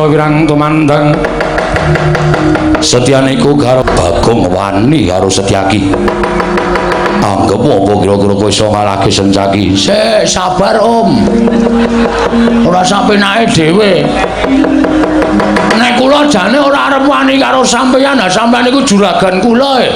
Salira wirang tumandang Setyaniku karo Bagong wani karo Setyaki. Anggep apa kira-kira kowe iso ngalahke Sencaki? Sik, sabar Om. Ora sapenake dhewe. Nek kula jane ora arep wani karo sampeyan, ha sampeyan iku juragan kula e.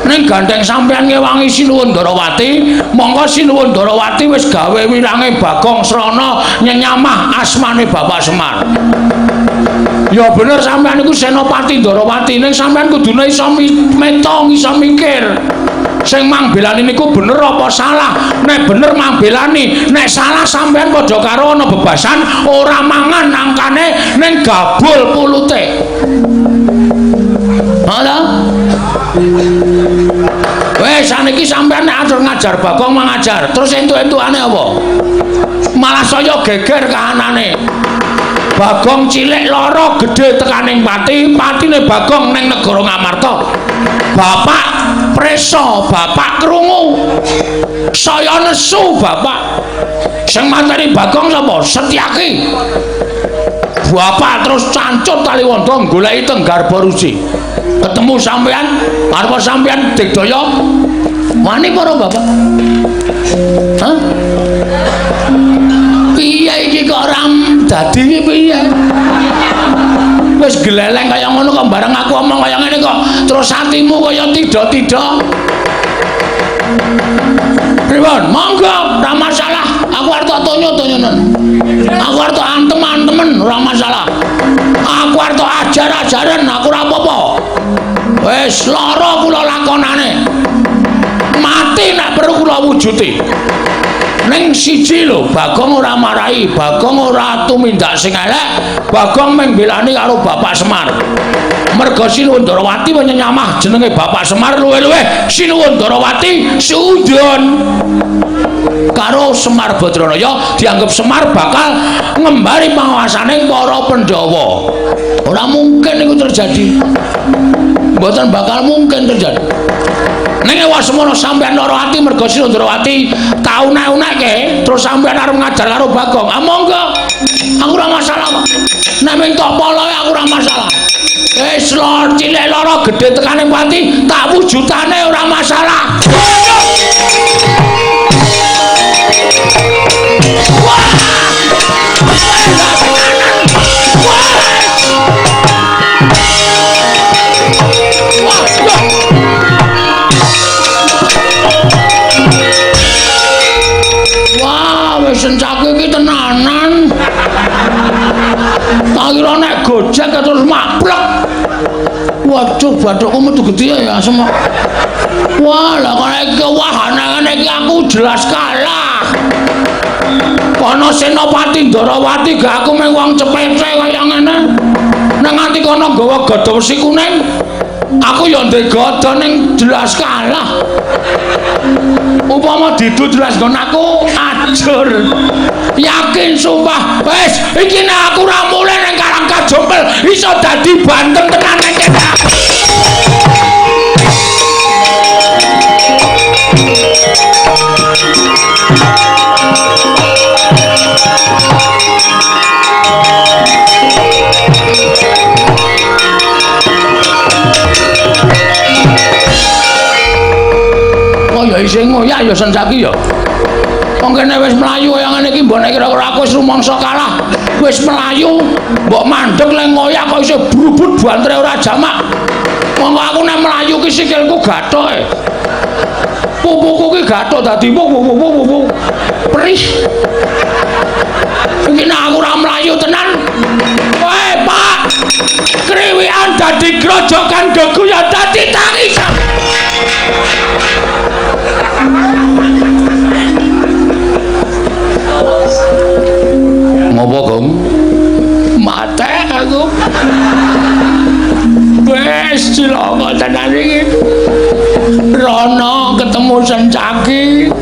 Ning gandeng sampeyan ngewangi Sinuwun Ndarawati, mongko Sinuwun Ndarawati wis gawe wirange Bagong Srana nyenyamah asmane Bapak Semar. Ya bener sampeyan iku Senopati Ndarawati, ning sampeyan kudune iso metong, iso mikir. Sing mangbelani niku bener apa salah? Nek bener mangbelani, nek salah sampeyan padha karo ana bebasan ora mangan angkane ning gabul pulute. Halo? Wes saniki sampeyan nek atur ngajar Bagong mangajar, terus entuk-entukane apa? Malah saya geger kahanane. Bagong cilik lara gedhe tekaning pati, patine Bagong ning negara Ngamarta. Bapak preso, bapak krungu. Saya nesu bapak. Sing mateni Bagong sapa? Setyaki. Bapak terus cancut Taliwondo goleki teng Garba Ruci. Ketemu sampean, arep sampean digdaya wani para bapak. Hah? Piye iki kok ora dadi iki piye? Wis gleleng kaya ngono kok bareng aku omong kaya ngene kok terus atimu kaya tidak-tidak. Pripun? Monggo, ora masalah. Aku arep tok tonyo-tonyonen. Aku arep tok antem-antemen, ora masalah. Aku arep tok ajar-ajaren, aku ora apa-apa. Wis lara kula lakonane. Mati nek perlu kula wujuti. Ning siji lho, Bagong ora marahi, Bagong ora tumindak sing elek, Bagong mung mbelani karo Bapak Semar. Merga Sinuwun Ndarawati menyamah jenenge Bapak Semar luwih-luwih Sinuwun Ndarawati suudon karo Semar Badranaya dianggep Semar bakal ngembari panguasane para Pandhawa. Ora mungkin iku terjadi. Mboten bakal mungkin terjadi. Ning ewa semono sampeyan lara ati merga Sinuwun Ndarawati tau unek-unekke terus sampeyan arep ngajar karo Bagong. Ah monggo. Aku ora masalah kok. Nek mung tok poloe aku ora masalah. Wis lor cilik lara gedhe tekane pati tak wujudane ora masalah. Wah! Wah, wis Sencaki iki tenanan. Tak kira nek Gojek terus maplek. Waduh, bathukku metu gedhe ya asem. Wah, lah kok iki wah ngene iki aku jelas kalah. Kono Senopati Ndarawati gak aku mung wong cepete kaya ngene. Nek nganti kono nggawa gada wesi kuning, aku ya ndek gada ning jelas kalah. Upama didu jelas nggon aku ajur. Yakin sumpah, wis iki nek aku ora mulih ning Karang Kajompel iso dadi banteng tenan ning kene. Oh ya isih ngoyak ya Sencaki ya. Wong kene wis mlayu kaya ngene iki mbok nek kira-kira aku wis rumangsa kalah, wis mlayu mbok mandeg le ngoyak kok isih brubut bantere ora jamak. Monggo aku nek mlayu ki sikilku gathuk e. Pupuku ki gathuk dadi wuh. Perih. Iki nek aku ora mlayu tenan. Weh, Pak. Kriwikan dadi grojokan geguyon dadi tangisan. Ngopo, Gong? Mate aku. Wes cilaka tenan iki. Rono ketemu Sencaki.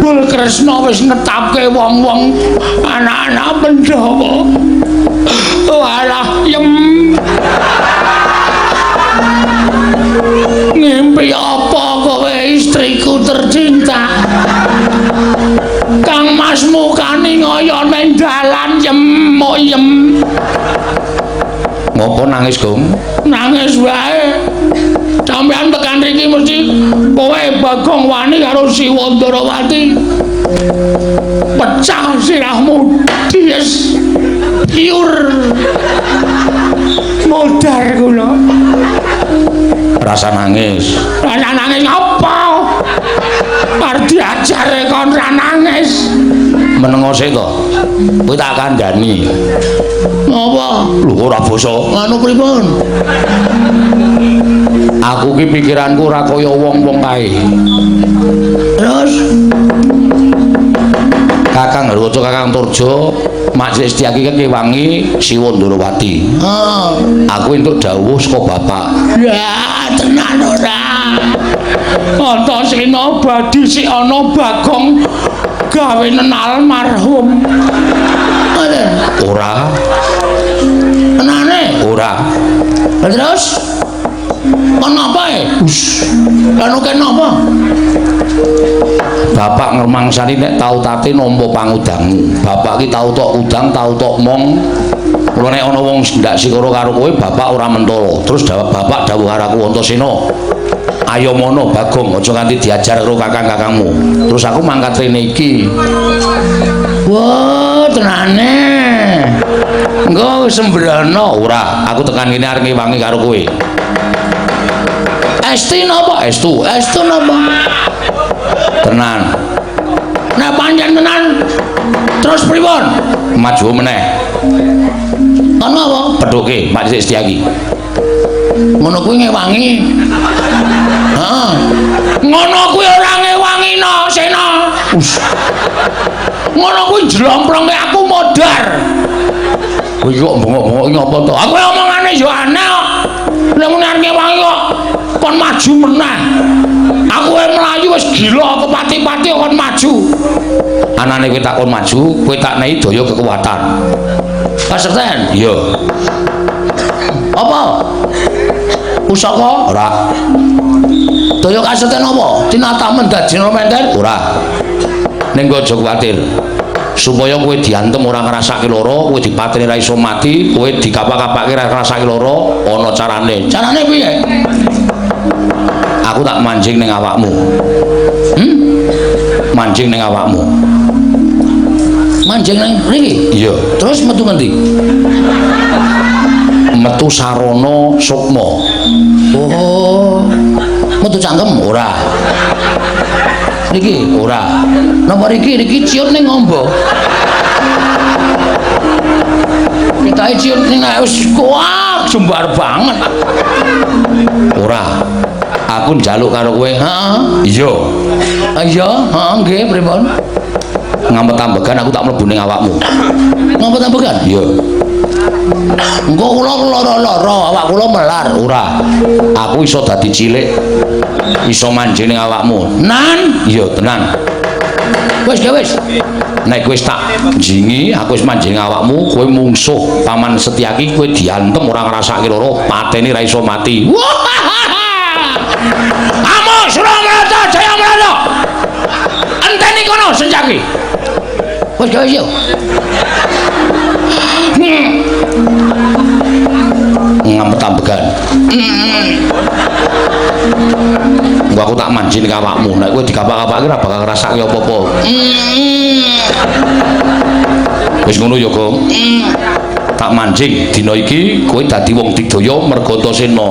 Bul Kresna wis netapke wong-wong anak-anak Pandhawa. Walah, yem. Ngimpi apa kowe istriku tercinta? Kang Mas mukane ngoyo ning dalan yem mok yem. Ngopo nangis, Gong? Nangis wae. Sampeyan tekan riki mesti kowe Bagong wani karo Siwa Ndarawati. Pecah sirahmu dies. Piur. Modar kula. Rasa nangis. Rasa nangis apa? Arep diajare kon ra nangis. Menengo sik to. Kowe tak kandhani. Apa? Lho ora basa. Anu pripun? Aku ki pikiranku ora kaya wong-wong kae. Terus Kakang Harwoto, Kakang Turjo, Mak Setyaki ki ngewangi Siwa Ndarawati. Heeh. Aku entuk dawuh saka bapak. Ya, tenan ora. Antasena badhe sik ana Bagong gawe almarhum. Ora. Tenane? Ora. Terus kon apa e? Us. Anu ken apa? Bapak ngremangsani nek tau tate nampa pangudangmu. Bapak ki tau tok udang, tau tok mong. Mula nek ana wong ndak sikara karo kowe, bapak ora mentolo. Terus bapak dawuh karo aku Antasena, ayo mono Bagong, aja nganti diajar karo kakang-kakangmu. Terus aku mangkat rene iki. Wah, tenane. Engko sembrono ora, aku tekan kene arep ngewangi karo kowe. Esti napa? Estu. Estu napa? Tenan. Nek pancen tenan terus pripun? Maju meneh. Kon apa? Pethuke Pak Setyaki. Ngono kuwi ngewangi. Heeh. Ngono kuwi ora ngewangi no, Sena. Us. Ngono kuwi jlomprongke aku modar. Kowe iki kok bengok-bengok iki ngapa to? Aku omongane yo aneh kok. Nek muni arep ngewangi kok kon maju meneh. Aku wae mlayu wis gila kepati-pati kon maju. Anane kowe tak kon maju, kowe tak nehi daya kekuatan. Kasekten? Iya. Apa? Pusaka? Ora. Daya kasekten apa? Tinatamen dadi menter? Ora. Ning aja kuwatir. Supaya kowe diantem ora ngrasake lara, kowe dipateni ra iso mati, kowe dikapak-kapake ra ngrasake lara, ana carane. Carane piye? Aku tak mancing ning awakmu. Mancing ning awakmu. Mancing ning mriki? Iya. Terus metu ngendi? Metu sarana sukma. Oh. Metu cangkem ora? Niki ora. Napa riki? Riki ciut ning ngombo. Kitae ciut ning wis kuat jembar banget. Ora. Aku njaluk karo kowe. Heeh. Iya. Iya, heeh nggih pripun? Ngampet ambegan aku tak mlebu ning awakmu. Ngampet ambegan? Iya. Engko kula lara-lara, awak kula melar. Ora. Aku iso dadi cilik. Iso manjing ning awakmu. Nan? Iya, tenan. Wis, wis. Nek wis tak jingi, aku wis manjing awakmu, kowe mungsuh Paman Setyaki, kowe diantem ora ngrasake lara, pateni ra iso mati. Wah! Amuk Suramrata Jayamrata. Enteni kono Setyaki. Wis gawe yo. Ngampet ambegan. Engko aku tak manjing ning awakmu. Nek kowe dikapak-kapake ora bakal ngrasake apa-apa. Wis ngono ya, Gong. Tak mancing dina iki kowe dadi wong digdaya merga Antasena.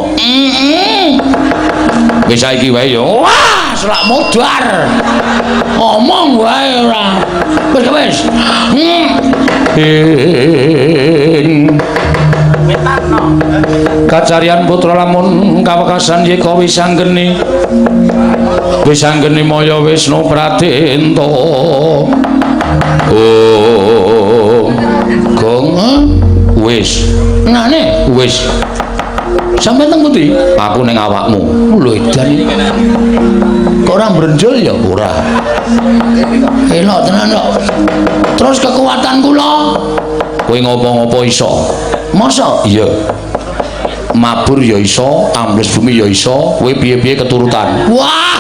Wis saiki wae ya. Wah, selak modar. Omong wae ora. Wis wis. Kacarian putra lamun kawekasan yeka wisanggeni. Wisanggeni maya Wisnu Pradenta. Oh. Gong, wis. Nane wis. Sampeyan teng pundi? Aku ning awakmu. Lho edan. Kok ora mbrenjul ya? Ora. Elok tenan kok. Terus kekuatan kula? Kowe ngopo-ngopo iso. Masa? Iya. Mabur ya iso, ambles bumi ya iso, kowe piye-piye keturutan. Wah.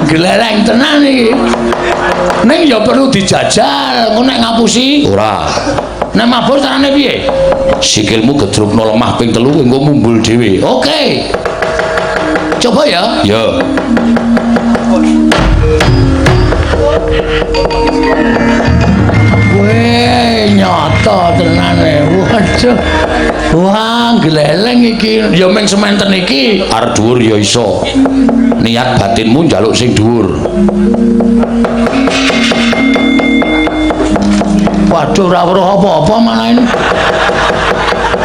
Gelereng tenan iki. Ning ya perlu dijajal, engko nek ngapusi ora. Nek mabur carane piye? Sikilmu gedrukno lemah ping 3 engko mumbul dhewe. Oke. Coba ya. Ya. Weh, nyata tenane. Waduh. Wah, gleleng iki. Ya ming sementen iki. Arep dhuwur ya iso. Niat batinmu njaluk sing dhuwur. Waduh, ora weruh apa-apa malah.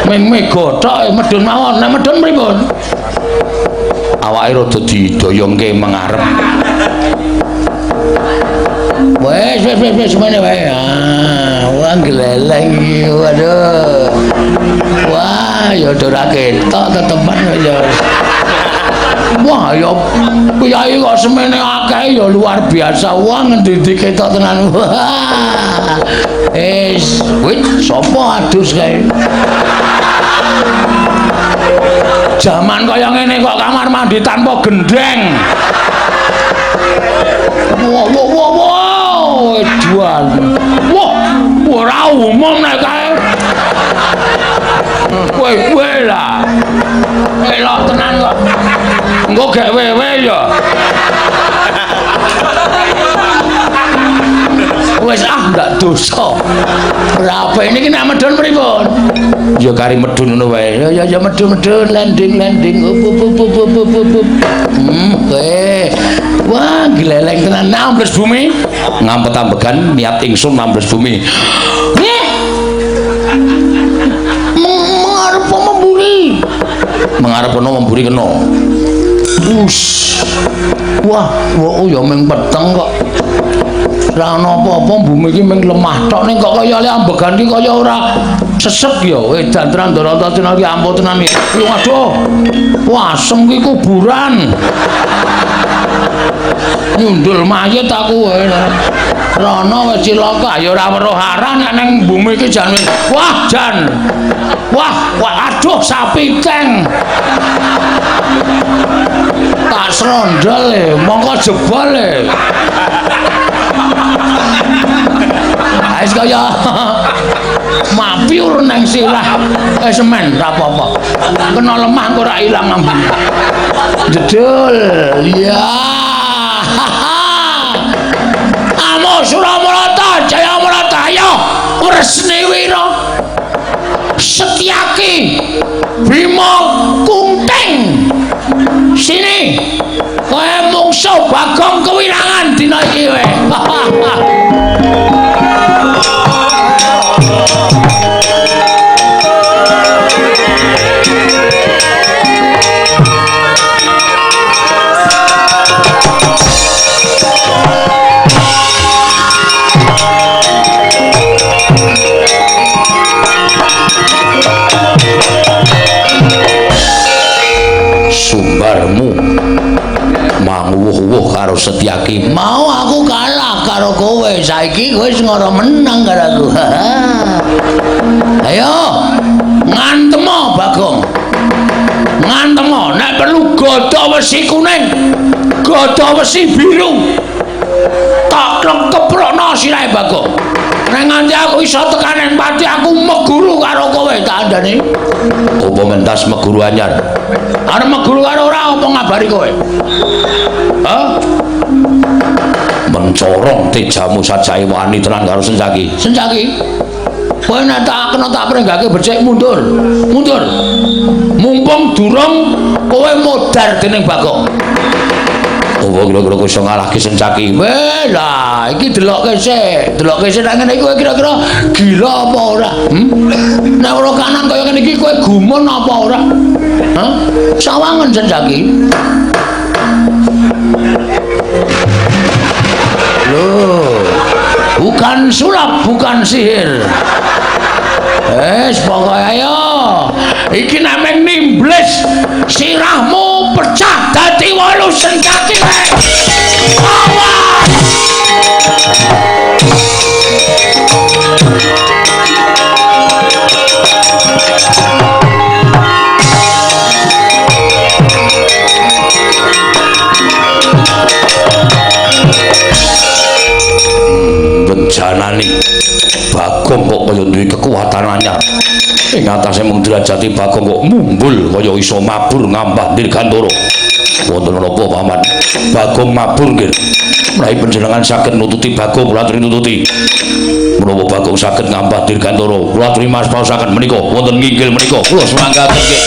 Ming mega tok medhun mawon. Nek medhun pripun? Awake rada didoyongke mengarep. Wes wes wes wes semene wae. Ah, wah gleleng iki. Waduh. Wah, ya ora ketok tetepan ya. Wah, ya piyai kok semene akeh ya luar biasa. Wah, ngendi-endi ketok tenan. Wah. Wis, wis sapa adus kae? Jaman kaya ngene kok kamar mandi tanpa gendeng. Wah, wah, wah, wah, edan. Wah, ora umum nek kae. Kowe kowe lah. Elok tenan kok. Engko gek wewe ya. Wis ah ndak dosa. Ora apa niki nek medhun pripun? Ya kari medhun ngono wae. Ya ya medhun-medhun landing landing up up up up up up. Kowe. Wah, gleleng tenan nambles bumi. Ngampet-ambegan niat ingsun nambles bumi. Mengarep memburi. Mengarep ana memburi kena. Us. Wah, oh ya ming peteng kok. Ora ana apa-apa bumi iki ming lemah tok ning kok kaya le ambegan iki kaya ora sesek ya. Edan tenan Ndorata tenan iki ampuh tenan iki. Waduh. Wah, asem ki kuburan. Nyundul mayit aku. Rono wis cilaka ya ora weruh arah nek ning bumi iki jan. Wah, jan. Wah, wah aduh sapi teng. Tak srondol e, mongko jebol e. Wis kaya mapiur nang sirah. Semen ora apa-apa. Kena lemah kok ora ilang ambune. Jedul. Ya. Amo Suramarata Jayamarata ayo Wresni Wira Setyaki Bima Kunting. Sini. Kowe mungsuh Bagong kewirangan dina iki kowe. Sumbarmu manguwuh-wuh karo Setyaki. Mau aku kalah karo kowe, saiki kowe wis ngoro menang karo aku. Ayo ngantemo Bagong. Ngantemo nek perlu gada wesi kuning, gada wesi biru. Tak keprokno sirahe Bagong. Nek nganti aku iso tekan nang pati aku meguru karo kowe tak andani. Apa mentas meguru anyar? Arep meguru karo ora apa ngabari kowe? Hah? Mencorong tejamu sajae wani tenan karo Sencaki. Sencaki. Kowe nek tak kena tak prenggake becik mundur. Mundur. Mumpung durung kowe modar dening Bagong. Apa kira-kira kowe iso ngalahke Sencaki? Weh lah, iki delokke sik. Delokke sik nek ngene iki kowe kira-kira gila apa ora? Nek ora kanan kaya ngene iki kowe gumun apa ora? Hah? Sawangen Sencaki. Loh, bukan sulap, bukan sihir. Wes pokoke ayo. Iki nek mung nimbles sirahmu pecah dadi 8 Sencaki kowe. Awas. duwe kekuatan anyar. Ing atase mung derajate Bagong kok mumbul kaya iso mabur ngambah Dirgantara. Wonten napa, Paman? Bagong mabur nggih. Menawi panjenengan saged nututi Bagong, kula aturi nututi. Menawa Bagong saged ngambah Dirgantara, kula aturi maos-maosaken menika wonten nginggil menika. Kula sumanggaken nggih.